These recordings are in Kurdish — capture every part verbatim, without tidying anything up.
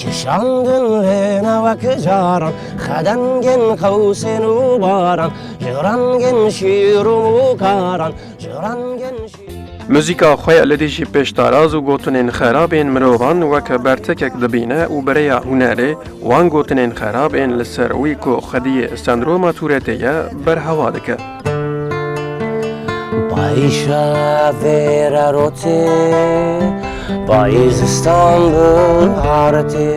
Kişandin lê ne wek caran, xedengên qewsên û baran, ji rengên şîr û mûkaran, ji rengên şîr. Muzîka xwe li dijî pêştaraz û gotinên xerabên mirovan wek bertekek dibîne û bi rêya hunerê wan gotinên xerabên li ser wî ku xwediyê sendroma Tûretê ye, berhewa dike. Payîşa vêre rotê, payîz Îstanbul artê.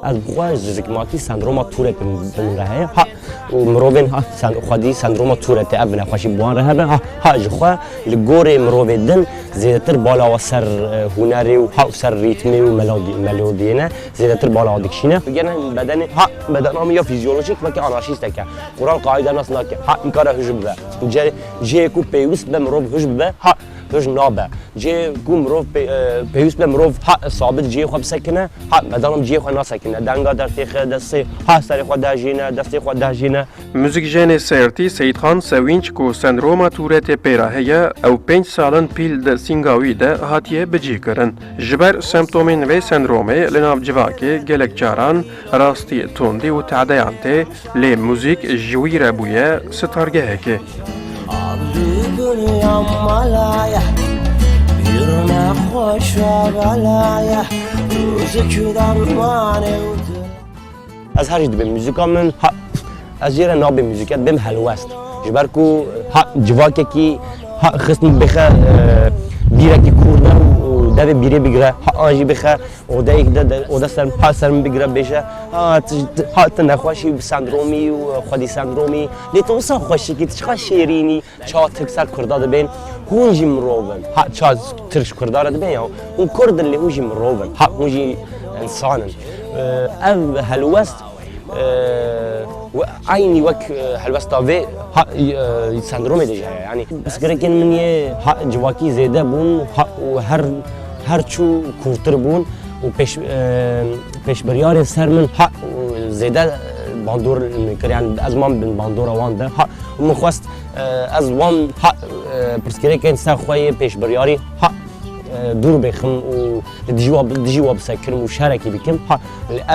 Ez bi xwe ji zikmakî sendroma Tourette bi min re heye. Ha, û mirovên ha, sen, xwedî sendroma Tourette ev nexweşî bi wan re hebe. Ha, ha, ji xwe li gorê mirovê din zêdetir bala wa ser, e, hunerê û ha, û ser rîtmê û melodî-, melodiyê ne, zêdetir bala wa dikişîne. Gene bedenê, ha, bedena min ya fîzyolojîk weke anarşîstek e. Quran qaîde nas nake. Ha, nikare hûj bibe. Cê-, cihê ku pêwîst be mirov hûj bibe, ha, hûj nabe. Cihê ku mirov pê-, e, pêwîst be mirov, ha, sabit cihê xwe bisekine, ha, bedena min cihê xwe nasekine. Denga dertê xwe, destê, ha, serê xwe dehjîne, destê xwe dehjîne. Muzîkjenê Sêrtî Seyîdxan Sewînç ku sendroma Tûretê pê re heye, ew pênc sal in pîl di sînga wî de hatiye bicihkirin. Ji ber semptomên vê sendromê li nav civakê gelek caran rastî tundî û tedeyan tê, lê muzîk ji wî re bûye stargehekê. Abi dünya malaya, yürüme hoşa balaya, müzik dermanı. Ez her jî dibêm muzîka min, ha, ez jê re nabêm muzîke, dibêm helwest. Ji ber ku, ha, civakekî, ha, xistin bixe, e, bîrekî kûr de û devê bîrê bigire, ha, an jî bixe odeyek de, de, ode ser, ha, ser min bigire bêje, ha, tu, tu, ha, tu nexweşî bi sendromî û xwedî sendromî, lê tu wisa xweşikî, tu çiqa şêrînî. Ça tirk ser kurda dibên, hûn jî mirov in. Ha, ça tirk ji kurda re dibên ya, hûn kurd in lê hûn jî mirov in. Ha, hûn jî însan in. Ev helwest, e, we-, eynî wek, e, helwesta vê, ha, e, sendromê de jî heye. Yanî, pirsgirêkên min yê, ha, civakî zêde bûn, ha, û her, her çû kûrtir bûn û pêş-, e, pêşbiryarên ser min, ha, û zêde bandor min kir. Yanî, ez mam bin bandora wan de, ha, û min xwest, e, ez wan, ha, e, pirsgirêkên ser xwe yê pêşbiryarî, ha, e, dûr bêxim û li dijî wa, dijî wa bisekirim û şerekî bikim. Ha,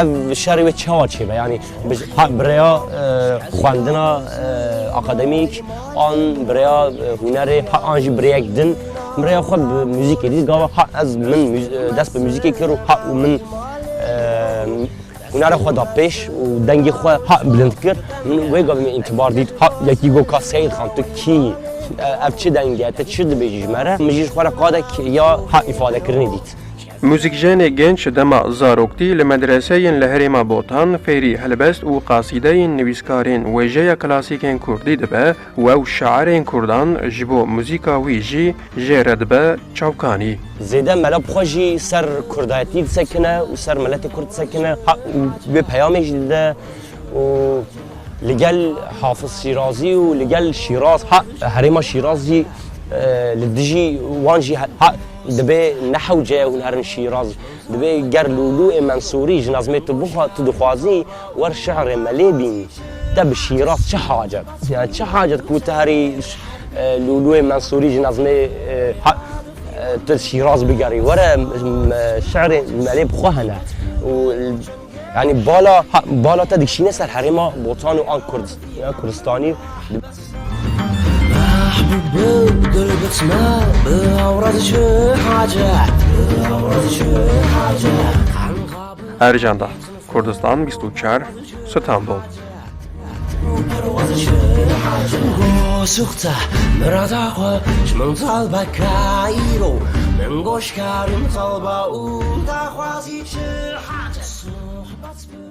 ev şerê wê çawa çêbe? Yanî, bi, ha, bi rêya, e, xwendina, e, akademîk, an bi rêya, e, hunerê, ha, an jî bi rêyek din. Bi rêya xwe bi muzîkê dît, gava, ha, ez min muz-, e, dest bi muzîkê kir û, ha, û min, e, hunera xwe da pêş û dengê xwe ha bilind kir. Min wê gavê min îtibar dît. Ha, yekî got ka Seyîd Xan, tu kî yî? E, ev çi deng e? Tu çi dibêjî ji me re? Min jî ji xwe re qadek ya ha îfadekirinê dît. Muzîkjenê genç dema zaroktî li medreseyên li herêma Botan fêrî helbest û qasîdeyên nivîskarên wêjeya klasîkên kurdî dibe û ew şairên kurdan ji bo muzîka wî jî jê re dibe çavkanî. Zêde mela bi xwe jî ser kurdayetî disekine û ser miletê kurd disekine, ha, û wê peyamê jî dide û li gel Hafiz Şîrazî û li gel Şîraz, ha, herêma Şîraz jî, e, li dijî wan jî, ha, dibê ne hewce ye hûn herin Şîraz. Dibê ger Lûlû ê Mensûrî ji nezmê tu bixwa-, tu dixwazî wer şi'rê melê bînî, te bi Şîraz çi hacet? Yani çi hacet ku tu herî, e, Lûlû ê Mensûrî ji nezmê, e, ha, e, tu Şîraz bigerî? Were, m-, şi'rê melê bi xwe hene. Û, yani bala, ha, bala te dikişîne ser herêma Botan û an Kurdis-, ya Kurdistanî. Ah, bu, bu gül bitme, bu avrat şu hacet, bu avrat şu hacet. Ercan Dağ, Kurdistan bîst û çar, Stenbol. Gosuxte mirada xwe ji min talbe kayro, min goş karim talba û daxwazî çi hacet.